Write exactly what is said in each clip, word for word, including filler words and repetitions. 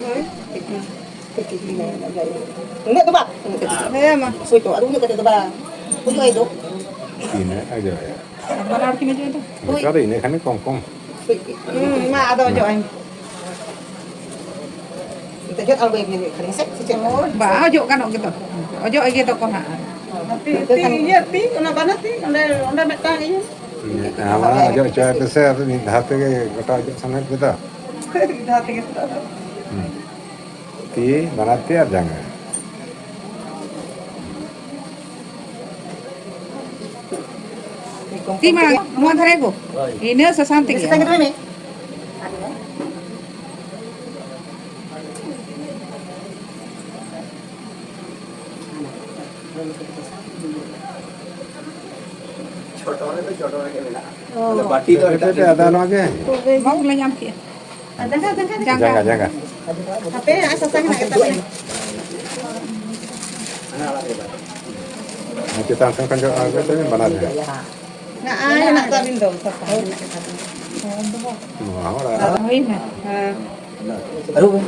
ᱦᱳᱭ᱾ ᱩᱱᱟᱹᱜ ᱫᱚ ᱵᱟᱝ, ᱩᱱᱟᱹᱜ ᱠᱟᱹᱴᱤᱡ ᱫᱚ ᱵᱟᱝ᱾ ᱦᱮᱸ, ᱢᱟ᱾ ᱥᱳᱭ ᱛᱚ, ᱟᱫᱚ ᱩᱱᱟᱹᱜ ᱠᱟᱹᱴᱤᱡ ᱫᱚ ᱵᱟᱝ᱾ ᱦᱩᱭᱩᱜ ᱟᱭ ᱫᱚ᱾ ᱛᱤᱱᱟᱹᱜ ᱮ ᱡᱚᱜᱟᱭᱟ? ᱵᱟᱱᱟ ᱦᱚᱲ ᱠᱤᱱ ᱚᱡᱚᱜ ᱮᱫᱟ᱾ ᱦᱳᱭ᱾ ᱱᱮᱛᱟᱨ ᱫᱚ ᱤᱱᱟᱹ ᱠᱷᱟᱱ ᱜᱮ ᱠᱚᱢ ᱠᱚᱢ᱾ ᱦᱩᱸ, ᱢᱟ, ᱟᱫᱚ ᱚᱡᱚᱜ ᱟᱹᱧ᱾ ᱱᱤᱛᱚᱜ ᱡᱚᱜ ᱟᱬᱜᱚᱭ ᱢᱮ ᱠᱷᱟᱹᱞᱤ, ᱦᱮᱸᱥᱮ? ᱥᱮ ᱪᱮᱫ? ᱵᱟᱝ, ᱚᱡᱚᱜ ᱜᱟᱱᱚᱜ ᱜᱮᱫᱚ᱾ ᱚᱡᱚᱜ ᱜᱮ ᱫᱚᱠᱚ ᱦᱟᱸᱜ᱾ ᱛᱤ, ᱛᱤ, ᱤᱭᱟᱹ, ᱛᱤ, ᱚᱱᱟ ᱵᱟᱱᱟᱨ ᱛᱤ, ᱚᱸᱰᱮ, ᱚᱸᱰᱮ ᱢᱤᱫᱴᱟᱝ ᱤᱭᱟᱹ᱾ ᱦᱮᱸ, ᱟᱢᱟᱜ ᱚᱡᱚᱜ ᱦᱚᱪᱚᱭ ᱯᱮᱥᱮ, ᱟᱫᱚ ᱢᱤᱫ ᱫᱷᱟᱣ ᱛᱮᱜᱮ ᱜᱚᱴᱟ ᱚᱡᱚᱜ ᱥᱟᱱᱟᱭᱮᱫ ᱯᱮ ᱫᱚ᱾ ᱢᱤᱫ ᱫᱷᱟᱣ ᱛᱮᱜᱮ᱾ ᱦᱩᱸ᱾ ᱛᱤ, ᱵᱟᱱᱟᱨ ᱛᱤ ᱟᱨ ᱡᱟᱸᱜᱟ᱾ ᱛᱤ ᱢᱟᱲᱟᱝ, ᱱᱚᱣᱟ ᱫᱷᱟᱨᱮ ᱜᱳ᱾ ᱤᱱᱟᱹ ᱥᱟᱥᱟᱝ ᱛᱮᱜᱮ᱾ ᱥᱟᱥᱟᱝ ᱜᱮ ᱫᱚᱦᱚᱭ ᱢᱮ᱾ ᱪᱷᱳᱴᱳ ᱨᱮᱫᱚ ᱪᱷᱳᱴᱳ ᱨᱮᱜᱮ ᱢᱮᱱᱟᱜᱼᱟ᱾ ᱚ᱾ ᱟᱫᱚ ᱵᱟᱹᱴᱤ ᱫᱚ ᱮᱴᱟᱜ ᱟᱫᱚ ᱱᱚᱣᱟ ᱜᱮ᱾ ᱵᱟᱝ ᱞᱮ ᱧᱟᱢ ᱠᱮᱜᱼᱟ᱾ ᱡᱟᱸᱜᱟ, ᱡᱟᱸᱜᱟ᱾ ᱦᱟᱯᱮ, ᱟᱨ ᱥᱟᱥᱟᱝ ᱦᱮᱱᱟᱜ ᱜᱮᱛᱟ ᱯᱮᱭᱟ᱾ ᱪᱮᱛᱟᱱ ᱥᱮᱫ ᱠᱷᱚᱱ ᱡᱚᱜ ᱟᱬᱜᱚ ᱛᱟᱵᱮᱱ ᱵᱟᱱᱟᱨ ᱡᱟᱸᱜᱟ᱾ ᱱᱚᱜᱼᱚᱭ ᱦᱮᱱᱟᱜ ᱛᱟᱵᱤᱱ ᱫᱚ ᱥᱟᱥᱟᱝ ᱦᱮᱱᱟᱜ ᱜᱮᱛᱟ ᱵᱤᱱ ᱫᱚ᱾ ᱱᱚᱣᱟ ᱦᱚᱲ ᱟᱨ ᱦᱩᱭᱱᱟ᱾ ᱦᱮᱸ᱾ ᱟᱹᱨᱩᱵ ᱢᱮ᱾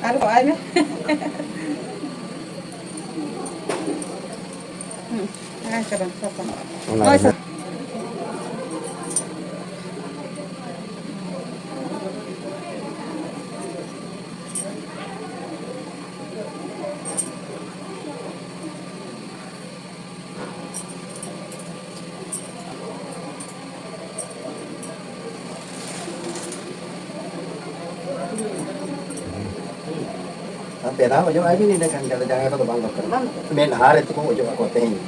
ᱟᱨ ᱠᱚ ᱟᱭ ᱢᱮ᱾ ᱦᱩᱸ᱾ ᱦᱮᱸ, ᱪᱚᱞᱚ, ᱥᱟᱥᱟᱝ᱾ ᱚᱱᱟ ᱦᱳᱭ, ᱜᱮ᱾ ᱥᱟᱥᱟᱝ᱾ ᱟᱨ ᱯᱮ ᱫᱷᱟᱣ ᱚᱡᱚᱜ ᱟᱭ ᱵᱤᱱ, ᱤᱱᱟᱹ ᱠᱷᱟᱱ ᱜᱮ ᱟᱫᱚ ᱡᱟᱸᱜᱟ ᱠᱚᱫᱚ ᱵᱟᱝ ᱫᱚᱨᱠᱟᱨ᱾ ᱵᱟᱝ ᱫᱚᱨᱠᱟᱨ᱾ ᱢᱮᱫᱦᱟ ᱨᱮ ᱛᱟᱠᱚ ᱚᱡᱚᱜ ᱟᱠᱚ ᱛᱮᱦᱮᱧ᱾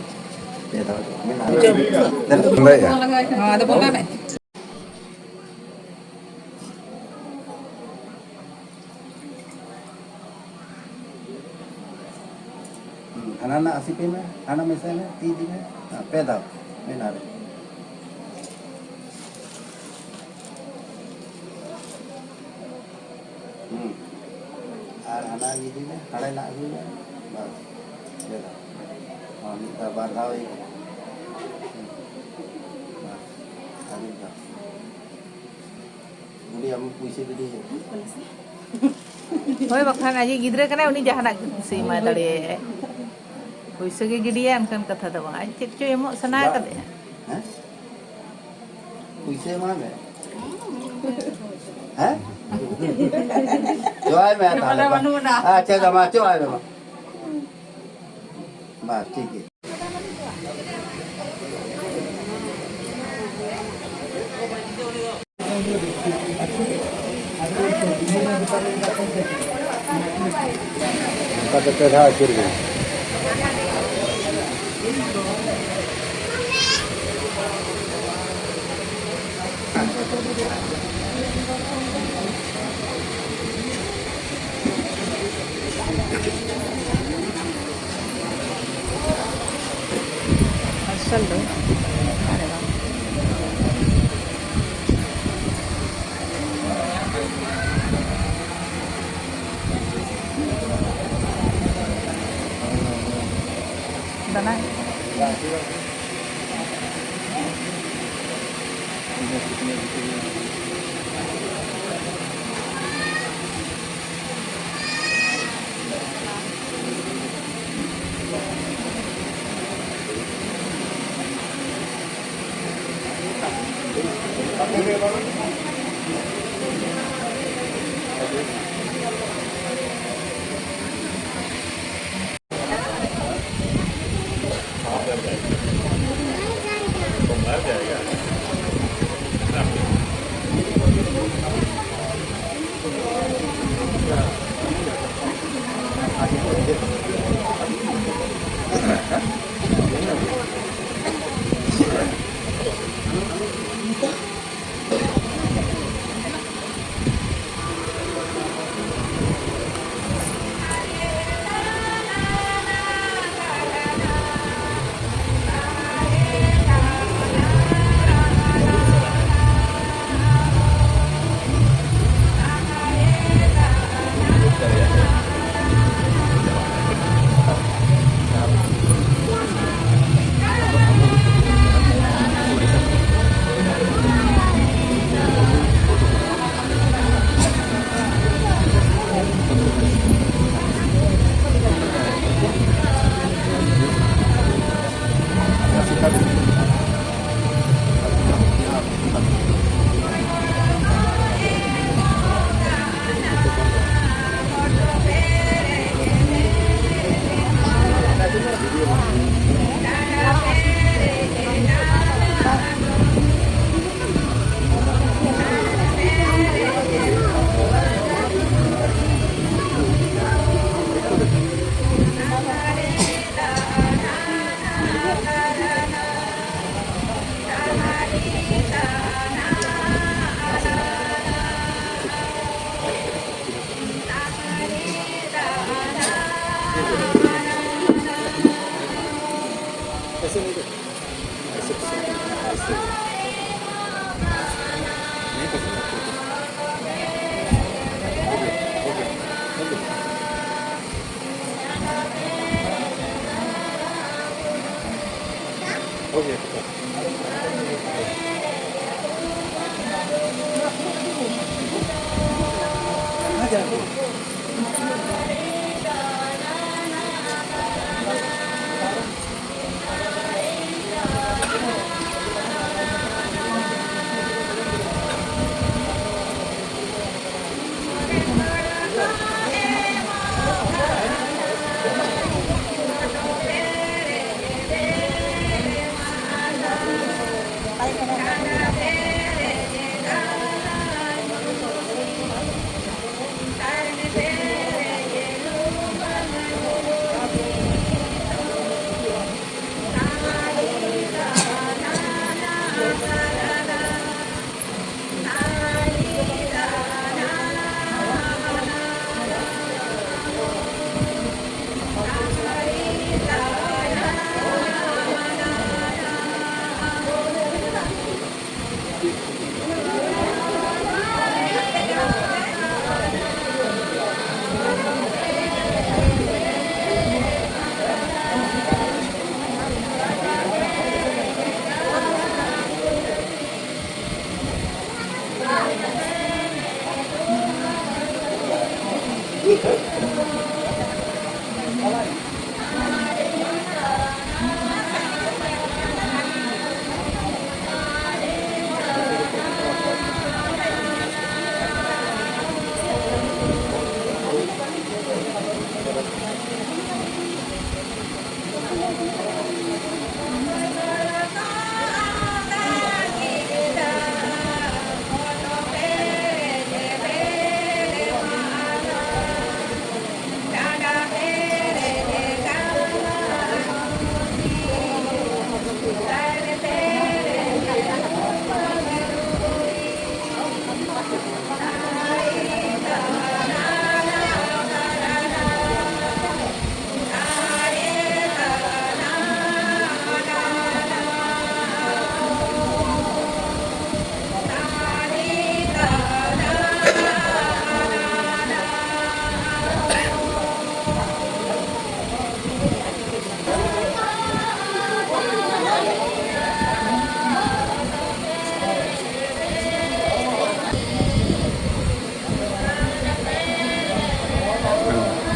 ᱯᱮ ᱫᱷᱟᱣ ᱚᱡᱚᱜ᱾ ᱢᱮᱫᱦᱟ ᱨᱮ᱾ ᱵᱚᱸᱜᱟᱭᱟ᱾ ᱦᱚᱸ, ᱟᱫᱚ ᱵᱚᱸᱜᱟ ᱢᱮ᱾ ᱦᱩᱸ, ᱦᱟᱱᱟ ᱨᱮᱱᱟᱜ ᱟᱥᱤ ᱯᱮ ᱢᱮ, ᱦᱟᱱᱟ ᱢᱮᱥᱟᱭ ᱢᱮ, ᱛᱤ ᱤᱫᱤ ᱢᱮ᱾ ᱦᱮᱸ, ᱯᱮ ᱫᱷᱟᱣ᱾ ᱢᱮᱫᱦᱟ ᱨᱮ᱾ ᱦᱩᱸ᱾ ᱟᱨ ᱦᱟᱱᱟ ᱤᱫᱤ ᱢᱮ, ᱦᱟᱸᱰᱮ ᱱᱟᱜ ᱟᱹᱜᱩᱭ ᱢᱮ᱾ ᱵᱟᱥ᱾ ᱯᱮ ᱫᱷᱟᱣ᱾ ᱦᱚᱸ, ᱢᱤᱫ ᱫᱷᱟᱣ, ᱵᱟᱨ ᱫᱷᱟᱣ ᱦᱩᱭ ᱠᱟᱱᱟ᱾ ᱦᱩᱸ᱾ ᱵᱟᱥ᱾ ᱟᱨ ᱢᱤᱫ ᱫᱷᱟᱣ᱾ ᱩᱱᱤ ᱟᱢ ᱯᱩᱭᱥᱟᱹ ᱜᱤᱰᱤ ᱦᱩᱭᱩᱜ᱾ ᱦᱳᱭ, ᱵᱟᱠᱷᱟᱱ ᱟᱡᱤᱡ ᱜᱤᱫᱽᱨᱟᱹ ᱠᱟᱱᱟᱭ, ᱩᱱᱤ ᱡᱟᱦᱟᱱᱟᱜ ᱜᱮ ᱠᱩᱥᱤ ᱮᱢᱟᱭ ᱫᱟᱲᱮᱭᱟᱭ᱾ ᱯᱩᱭᱥᱟᱹ ᱜᱮ ᱜᱤᱰᱤᱭᱟ, ᱚᱱᱠᱟᱱ ᱠᱟᱛᱷᱟ ᱫᱚ ᱵᱟᱝ᱾ ᱟᱡ ᱪᱮᱫ ᱪᱚᱭ ᱮᱢᱚᱜ ᱥᱟᱱᱟ ᱵᱟᱝ᱾ ᱠᱟᱫᱮᱭᱟ᱾ ᱦᱮᱸ? ᱯᱩᱭᱥᱟᱹ ᱮᱢᱟᱭ ᱢᱮ᱾ ᱦᱮᱸ? ᱪᱚᱣᱟᱭ ᱢᱮ ᱛᱟᱦᱞᱮ᱾ ᱱᱚᱰᱮ ᱵᱟᱹᱱᱩᱜ ᱟᱱᱟ᱾ ᱟᱪᱪᱷᱟ, ᱢᱟ ᱪᱚᱣᱟᱭ ᱢᱮ ᱢᱟ᱾ ᱵᱟᱥ, ᱴᱷᱤᱠ ᱜᱮᱭᱟ᱾ ᱚᱱᱠᱟ ᱛᱮ ᱯᱮ ᱫᱷᱟᱣ ᱟᱹᱪᱩᱨ ᱵᱤᱱ᱾ ᱯᱟᱨᱥᱟᱞ ᱫᱚ ᱟᱨᱮ ᱵᱟᱝ᱾ ᱫᱟᱱᱟ᱾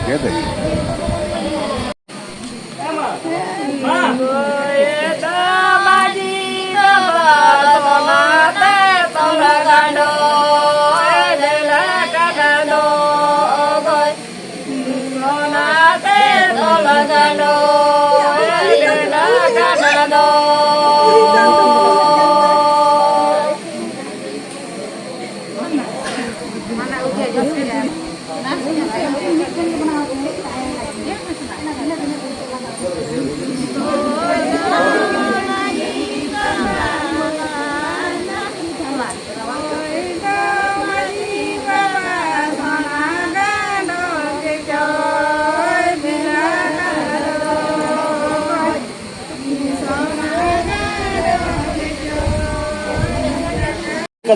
ᱜᱮ ᱫᱟᱹᱭ᱾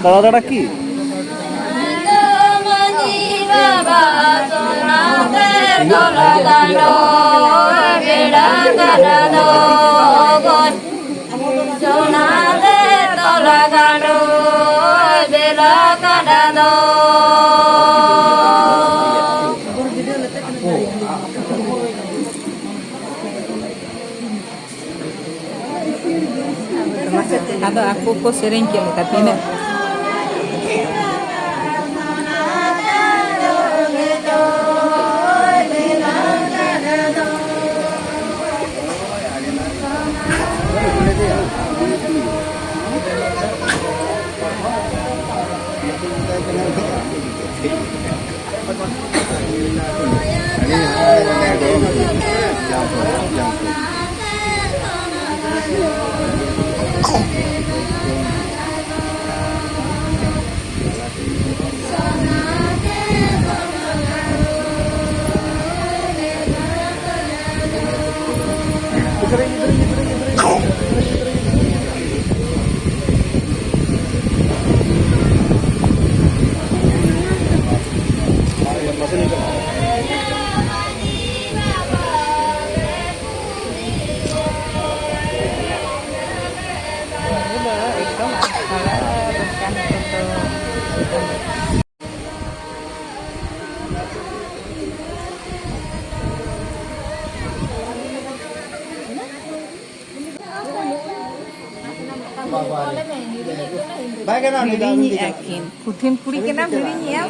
ᱫᱟᱬᱟ ᱫᱟᱬᱟ ᱠᱤ? ᱟᱫᱚ ᱟᱠᱚ ᱠᱚ ᱥᱮᱨᱮᱧ ᱠᱮᱫ ᱞᱮᱠᱟ ᱛᱤᱱᱟᱹᱜ ᱵᱟᱭ ᱜᱟᱱᱚᱜᱼᱟ, ᱩᱱᱤ ᱫᱚ ᱦᱤᱲᱤᱧᱮᱜᱼᱟ ᱠᱤᱱ᱾ ᱯᱩᱛᱷᱤᱢ ᱠᱩᱲᱤ ᱠᱟᱱᱟᱢ, ᱦᱤᱲᱤᱧᱮᱜᱼᱟ᱾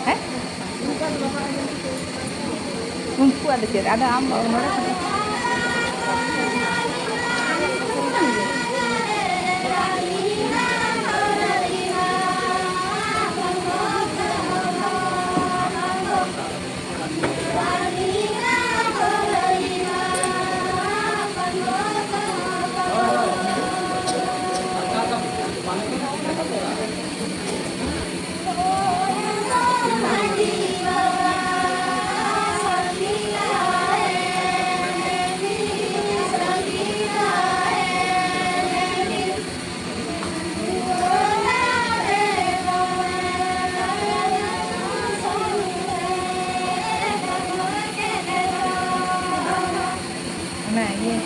ᱦᱮᱸ? ᱩᱱᱠᱩᱣᱟᱜ ᱫᱚ ᱪᱮᱫ? ᱟᱫᱚ ᱟᱢ ᱱᱚᱰᱮ ᱠᱷᱚᱱ ᱚᱱᱟ ᱤᱭᱟᱹ᱾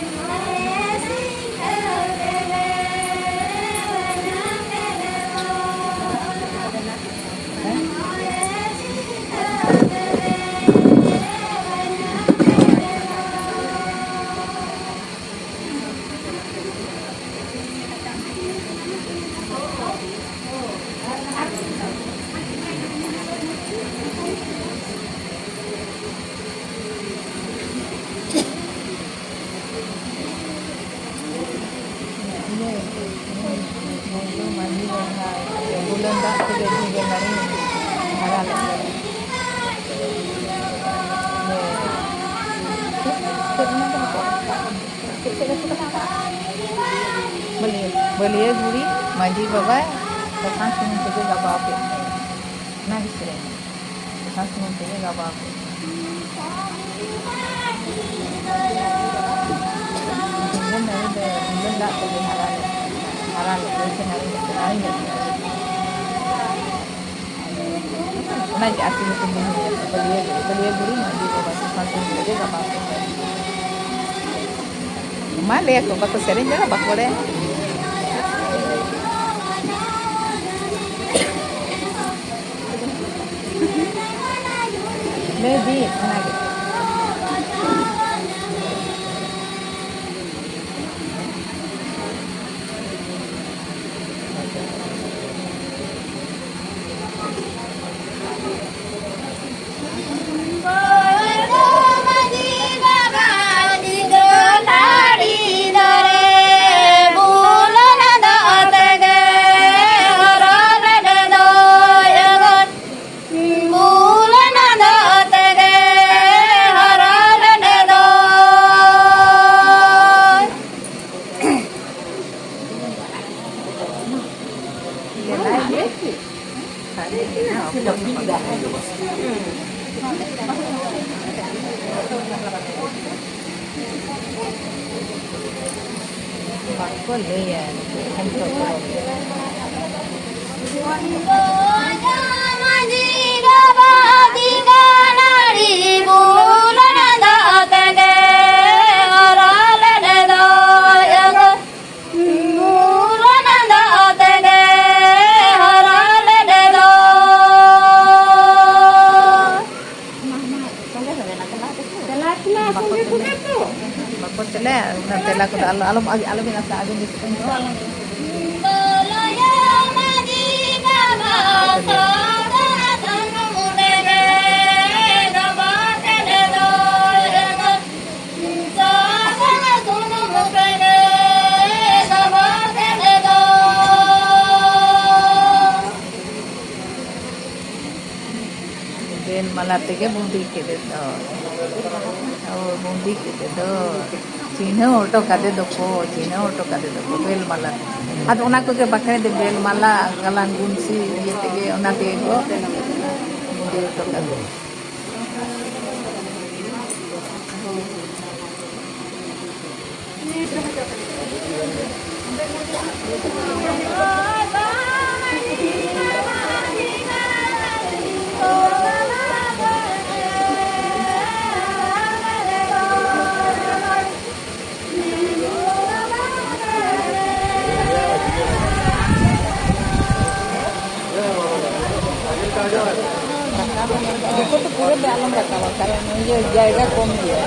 ᱤᱭᱟᱹ, ᱢᱟᱹᱡᱷᱤ ᱵᱟᱵᱟ ᱵᱩᱞᱟᱹᱱ ᱫᱟᱜ ᱛᱮᱜᱮ ᱩᱱᱤ ᱫᱚ ᱱᱟᱹᱲᱤ ᱦᱟᱨᱟ ᱞᱮᱱ ᱛᱟᱭᱟ᱾ ᱤᱭᱟᱹ, ᱪᱮᱫ, ᱪᱮᱫ ᱚᱱᱟ ᱫᱚ ᱦᱟᱯᱮ? ᱪᱮᱫ, ᱪᱮᱫ ᱟᱹᱛᱩ ᱠᱟᱱᱟ? ᱵᱟᱹᱞᱭᱟᱹ, ᱵᱟᱹᱞᱭᱟᱹ ᱜᱩᱲᱤ ᱢᱟᱹᱡᱷᱤ ᱵᱟᱵᱟᱭ ᱥᱟᱥᱟᱝ ᱥᱩᱱᱩᱢ ᱛᱮᱜᱮ ᱜᱟᱵᱟᱣ ᱠᱮᱫ ᱢᱮᱭᱟ᱾ ᱚᱱᱟᱜᱮ ᱥᱮᱨᱮᱧ᱾ ᱥᱟᱥᱟᱝ ᱥᱩᱱᱩᱢ ᱛᱮᱜᱮ ᱜᱟᱵᱟᱣ ᱠᱮᱫ ᱢᱮᱭᱟ᱾ ᱢᱩᱞᱟᱹᱱ ᱫᱟᱨᱮ ᱫᱚ ᱢᱩᱞᱟᱹᱱ ᱫᱟᱜ ᱛᱮᱜᱮ ᱦᱟᱨᱟ ᱞᱮᱱ, ᱦᱟᱨᱟ ᱞᱮᱱ, ᱥᱮ ᱱᱟᱹᱲᱤ ᱞᱮᱱ, ᱱᱟᱹᱲᱤ ᱞᱮᱱ᱾ ᱚᱱᱟ ᱜᱮ ᱟᱹᱛᱩ ᱧᱩᱛᱩᱢ ᱫᱚ ᱦᱩᱭᱱᱟ ᱵᱟᱹᱞᱭᱟᱹ, ᱵᱟᱹᱞᱭᱟᱹ ᱵᱩᱨᱩ ᱢᱟᱹᱡᱷᱤ ᱵᱟᱵᱟ ᱥᱟᱥᱟᱝ ᱥᱩᱱᱩᱢ ᱛᱮᱜᱮ ᱜᱟᱵᱟᱣ ᱠᱮᱫ ᱢᱮᱭᱟ᱾ ᱢᱟ ᱞᱟᱹᱭ ᱟᱠᱚ, ᱵᱟᱠᱚ ᱥᱮᱨᱮᱧ ᱫᱟᱲᱮᱭᱟᱜᱼᱟ, ᱵᱟᱠᱚ ᱵᱟᱲᱟᱭᱟ᱾ ᱞᱟᱹᱭ ᱵᱤᱱ, ᱚᱱᱟᱜᱮ᱾ ᱵᱟᱠᱚ ᱞᱟᱹᱭᱟ, ᱮᱠᱷᱮᱱ ᱪᱚᱲ ᱪᱚᱲ᱾ ᱵᱟᱠᱚ ᱛᱮᱞᱮ, ᱵᱟᱠᱚ ᱛᱮᱞᱮ, ᱚᱱᱟ ᱛᱮᱞᱟ ᱠᱚᱫᱚ ᱟᱞᱚ, ᱟᱞᱚ, ᱟᱞᱚᱵᱤᱱ ᱟᱥᱟ, ᱟᱹᱵᱤᱱ ᱜᱮ ᱥᱤᱛᱩᱝ ᱠᱚ᱾ ᱵᱮᱞ ᱢᱟᱞᱟ ᱛᱮᱜᱮ ᱵᱩᱸᱫᱤ ᱠᱮᱫᱮ ᱫᱚ᱾ ᱚ, ᱵᱩᱸᱫᱤ ᱠᱮᱫᱮ ᱫᱚ᱾ ᱪᱤᱱᱦᱟᱹᱣ ᱦᱚᱴᱚ ᱠᱟᱫᱮ ᱫᱚᱠᱚ, ᱪᱤᱱᱦᱟᱹᱣ ᱦᱚᱴᱚ ᱠᱟᱫᱮ ᱫᱚᱠᱚ ᱵᱮᱞ ᱢᱟᱞᱟ ᱛᱮ᱾ ᱟᱫᱚ ᱚᱱᱟ ᱠᱚᱜᱮ ᱵᱟᱠᱷᱮᱲ ᱫᱚ, ᱵᱮᱞ ᱢᱟᱞᱟ, ᱜᱟᱞᱟᱝ ᱜᱩᱱᱥᱤ ᱤᱭᱟᱹ ᱛᱮᱜᱮ ᱚᱱᱟ ᱛᱮᱜᱮ ᱠᱚ ᱵᱩᱸᱫᱤ ᱦᱚᱴᱚ ᱠᱟᱫᱮ᱾ ᱡᱚᱛᱚ ᱫᱚ ᱯᱩᱨᱟᱹ ᱫᱚ ᱟᱞᱚᱢ ᱨᱟᱠᱟᱵᱟ, ᱠᱟᱨᱚᱱ ᱤᱭᱟᱹ ᱡᱟᱭᱜᱟ ᱠᱚᱢ ᱜᱮᱭᱟ᱾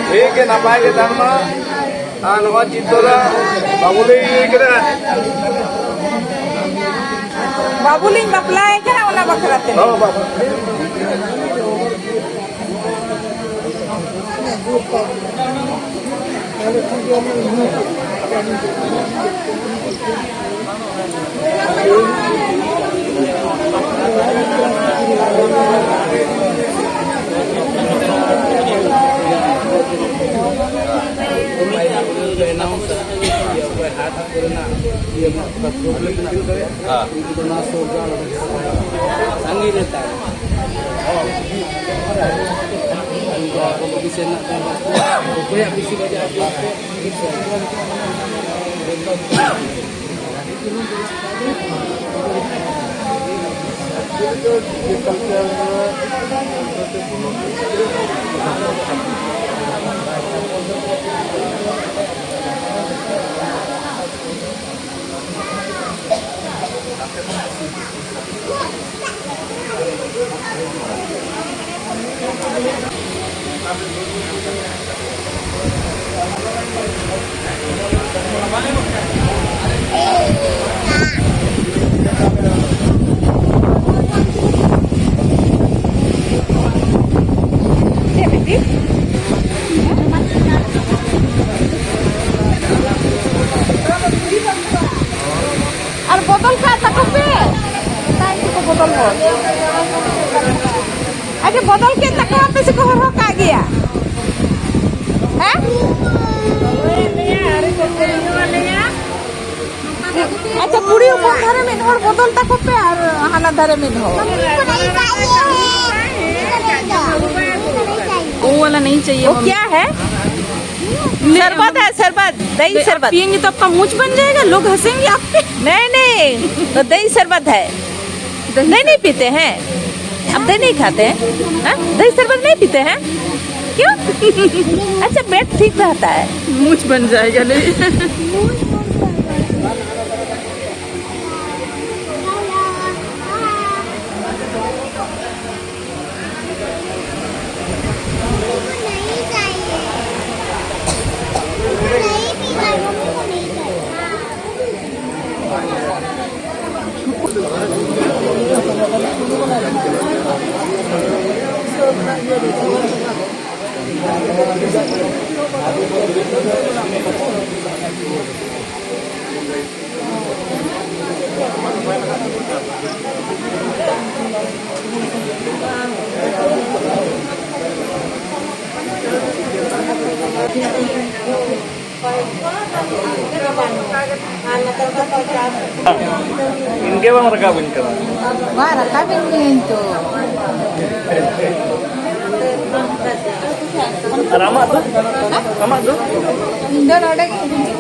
ᱴᱷᱤᱠ ᱜᱮ, ᱱᱟᱯᱟᱭ ᱜᱮ ᱛᱟᱦᱮᱱ ᱢᱟ᱾ ᱟᱨ ᱱᱚᱣᱟ ᱪᱤᱛᱟᱹᱨ ᱫᱚ ᱵᱟᱹᱵᱩ ᱞᱤᱧ ᱤᱭᱟᱹ ᱠᱮᱫᱟ᱾ ᱵᱟᱹᱵᱩ ᱞᱤᱧ ᱵᱟᱯᱞᱟᱭᱮ ᱠᱟᱱᱟ, ᱚᱱᱟ ᱵᱟᱠᱷᱨᱟ ᱛᱮ᱾ ᱦᱚᱸ, ᱵᱟᱹᱵᱩ᱾ ᱦᱮᱸ᱾ ᱥᱟᱺᱜᱤᱧ ᱨᱮ ᱛᱟᱭ᱾ ᱚᱠᱚᱭᱟᱜ ᱵᱮᱥᱤ ᱵᱟᱡᱟᱜᱼᱟ? ᱪᱮᱫ ᱵᱤᱴᱤ? ᱟᱨ ᱵᱚᱫᱚᱞ ᱠᱟᱜ ᱛᱟᱠᱚ ᱯᱮ᱾ ᱛᱟᱭ ᱛᱮᱠᱚ ᱵᱚᱫᱚᱞ ᱦᱚᱲ᱾ ᱟᱪᱪᱷᱟ, ᱵᱚᱫᱚᱞ ᱠᱮᱫ ᱛᱟᱠᱚᱣᱟ ᱯᱮ ᱥᱮ ᱠᱚ ᱦᱚᱨᱦᱚ ᱠᱟᱜ ᱜᱮᱭᱟ? ᱦᱮᱸ? ᱟᱪᱪᱷᱟ, ᱠᱩᱲᱤ ᱦᱚᱯᱚᱱ ᱫᱷᱟᱨᱮ ᱢᱤᱫ ᱦᱚᱲ ᱵᱚᱫᱚᱞ ᱛᱟᱠᱚ ᱯᱮ ᱟᱨ ᱦᱟᱱᱟ ᱫᱷᱟᱨᱮ ᱢᱤᱫ ᱦᱚᱲ᱾ वो वाला नहीं चाहिए वो मम्मी। क्या है? शरबत है, शरबत, दही शरबत। पियेंगे तो आपका मूछ बन जाएगा, लोग हंसेंगे आप पे। नहीं, नहीं, वो दही शरबत है। दही दही नहीं पीते हैं? आप दही नहीं खाते हैं? हाँ? दही शरबत नहीं पीते हैं? क्यों? अच्छा, पेट ठीक रहता है। मूछ बन जाएगा, नहीं? ᱤᱧ ᱜᱮ ᱵᱟᱢ ᱨᱟᱠᱟᱵ ᱤᱧ ᱠᱟᱱᱟ᱾ ᱢᱟ ᱨᱟᱠᱟᱵ ᱤᱧ ᱢᱮ ᱤᱧ ᱛᱚ᱾ ᱟᱨ ᱟᱢᱟᱜ ᱫᱚ? ᱟᱢᱟᱜ ᱫᱚ? ᱤᱧ ᱫᱚ ᱱᱚᱰᱮ ᱜᱮ ᱦᱤᱡᱩᱜ ᱢᱮ᱾